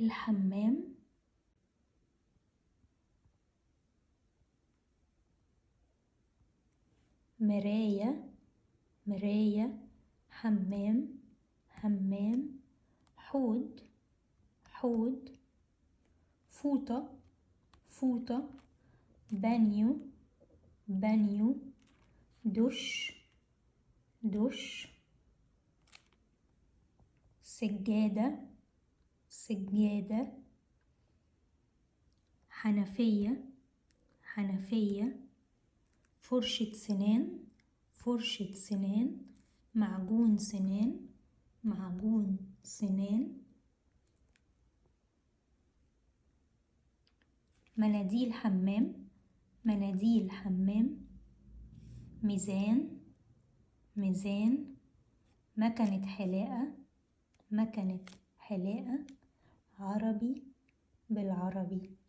الحمام، مراية، مراية، حمام، حمام، حوض، حوض، فوطة، فوطة، بانيو، بانيو، دش، دش، سجادة، سجادة، حنفية، حنفية، فرشة سنان، فرشة سنان، معجون سنان، معجون سنان، مناديل حمام، مناديل حمام، ميزان، ميزان، مكنة حلاقة، مكنة حلاقة، عربي بالعربي.